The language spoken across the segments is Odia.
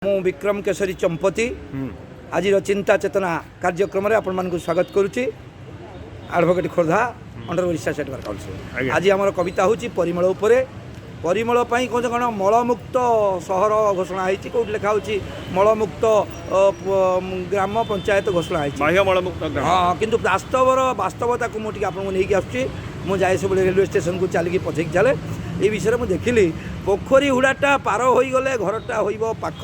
ମୁଁ ବିକ୍ରମ କେଶରୀ ଚମ୍ପତି, ଆଜିର ଚିନ୍ତା ଚେତନା କାର୍ଯ୍ୟକ୍ରମରେ ଆପଣମାନଙ୍କୁ ସ୍ୱାଗତ କରୁଛି। Advocate, Khordha, under Odisha State Bar Council. ଆଜି ଆମର କବିତା ହେଉଛି ପରିମଳ ଉପରେ। ପରିମଳ ପାଇଁ କହୁଛ କ'ଣ, ମଳମୁକ୍ତ ସହର ଘୋଷଣା ହେଇଛି, କେଉଁଠି ଲେଖା ହେଉଛି ମଳମୁକ୍ତ ଗ୍ରାମ ପଞ୍ଚାୟତ ଘୋଷଣା ହେଇଛି। ବାହ୍ୟ ମଳମୁକ୍ତ ଗ୍ରାମ। ହଁ, କିନ୍ତୁ ବାସ୍ତବତାକୁ ମୁଁ ଟିକେ ଆପଣଙ୍କୁ ନେଇକି ଆସୁଛି। ମୁଁ ଯାଏ ସବୁବେଳେ ରେଲୱେ ଷ୍ଟେସନକୁ, ଚାଲିକି ପଛେଇକି ଚାଲେ। ଏ ବିଷୟରେ ମୁଁ ଦେଖିଲି, ପୋଖରୀ ହୁଡ଼ାଟା ପାର ହୋଇଗଲେ ଘରଟା ହୋଇବ ପାଖ,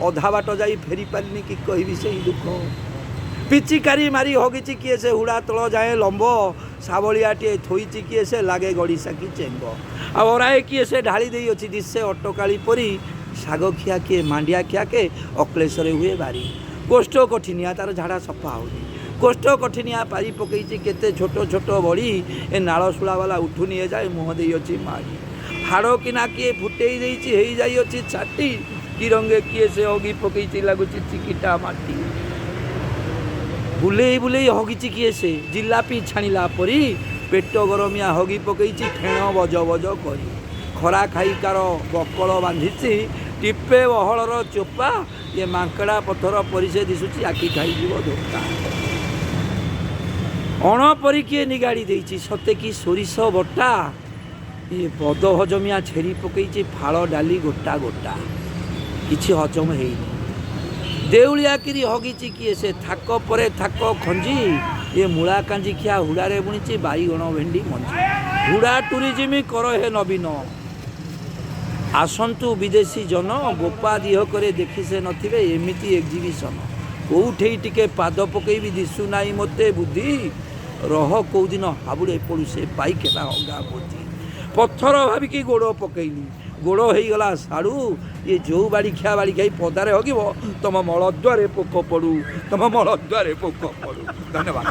ଅଧା ବାଟ ଯାଇ ଫେରି ପାରିନି, କି କହିବି ସେଇ ଦୁଃଖ। ପିଚିକାରି ମାରି ହଗିଛି କିଏ ସେ, ହୁଡ଼ା ତଳ ଯାଏଁ ଲମ୍ବ, ଶାବଳିଆଟିଏ ଥୋଇଛି କିଏ ସେ, ଲାଗେ ଗଡ଼ିଶା କି ଚେଙ୍ଗ। ଆଉ ଅରାଏ କିଏ ସେ ଢାଳି ଦେଇଅଛି, ଦିଶେ ଅଟକାଳି ପରି। ଶାଗ ଖିଆ କିଏ, ମାଣ୍ଡିଆ ଖିଆ କିଏ, ଅକ୍ଳେଶରେ ହୁଏ ବାରି। କୋଷ୍ଠ କଠିନିଆ ତାର ଝାଡ଼ା ସଫା ହେଉନି, କୋଷ୍ଠ କଠିନିଆ ପାରି ପକେଇଛି କେତେ ଛୋଟ ଛୋଟ ବଡ଼ି। ଏ ନାଳ ଶୁଳାବାଲା ଉଠୁନି ଏ ଯାଏ, ମୁହଁ ଦେଇଅଛି ମାଡ଼ି। ହାଡ଼ କିନା କିଏ ଫୁଟେଇ ଦେଇଛି, ହେଇଯାଇଅଛି ଛାଟି। କି ରଙ୍ଗେ କିଏ ସେ ହଗି ପକେଇଛି, ଲାଗୁଛି ଚିକିଟା ମାଟି। ବୁଲେଇ ବୁଲେଇ ହଗିଛି କିଏ ସେ, ଜିଲାପି ଛାଣିଲା ପରି। ପେଟ ଗରମିଆ ହଗି ପକେଇଛି ଫେଣ ବଜ ବଜ କରି। ଖରା ଖାଇକାର ବକଳ ବାନ୍ଧିଛି ଟିପେ ବହଳର ଚୋପା। ଇଏ ମାଙ୍କଡ଼ା ପଥର ପରି ସେ ଦିଶୁଛି, ଆଖି ଖାଇଯିବ ଧୋକା। ଅଣ ପରି କିଏ ନିଗାଡ଼ି ଦେଇଛି, ସତେ କି ସୋରିଷ ବଟା। ଇଏ ବଦ ହଜମିଆ ଛେରି ପକେଇଛି ଫାଳ ଡାଲି ଗୋଟା ଗୋଟା, କିଛି ହଜମ ହେଇନି। ଦେଉଳିଆ କିରି ହଗିଛି କିଏ ସେ, ଥାକ ପରେ ଥାକ ଖଞ୍ଜି। ଏ ମୂଳା କାଞ୍ଜି ଖିଆ ହୁଡ଼ାରେ ବୁଣିଛି ବାଇଗଣ ଭେଣ୍ଡି ମଞ୍ଜି। ହୁଡ଼ା ଟୁରିଜିମି କର ହେ ନବୀନ, ଆସନ୍ତୁ ବିଦେଶୀ ଜନ। ବୋପା ଦିହକରେ ଦେଖି ସେ ନଥିବେ ଏମିତି ଏକ୍ଜିବିସନ। କୋଉଠେଇ ଟିକେ ପାଦ ପକେଇବି, ଦିଶୁ ନାହିଁ ମୋତେ ବୁଦ୍ଧି। ରହ କୋଉଦିନ ହାବୁଡ଼େ ପଡ଼ୁ ସେ ପାଇଖାନା ହଗା ମୋତି। ପଥର ଭାବିକି ଗୋଡ଼ ପକେଇଲି, ଗୋଡ଼ ହେଇଗଲା ସାଡ଼ୁ। ଇଏ ଯେଉଁ ବାଡ଼ି ଖିଆ ବାଡ଼ି ଖାଇ ପଦାରେ ହଗିବ, ତମ ମଳଦ୍ୱାରେ ପୋକ ପଡ଼ୁ, ତମ ମଳଦ୍ୱାରେ ପୋକ ପଡ଼ୁ। ଧନ୍ୟବାଦ।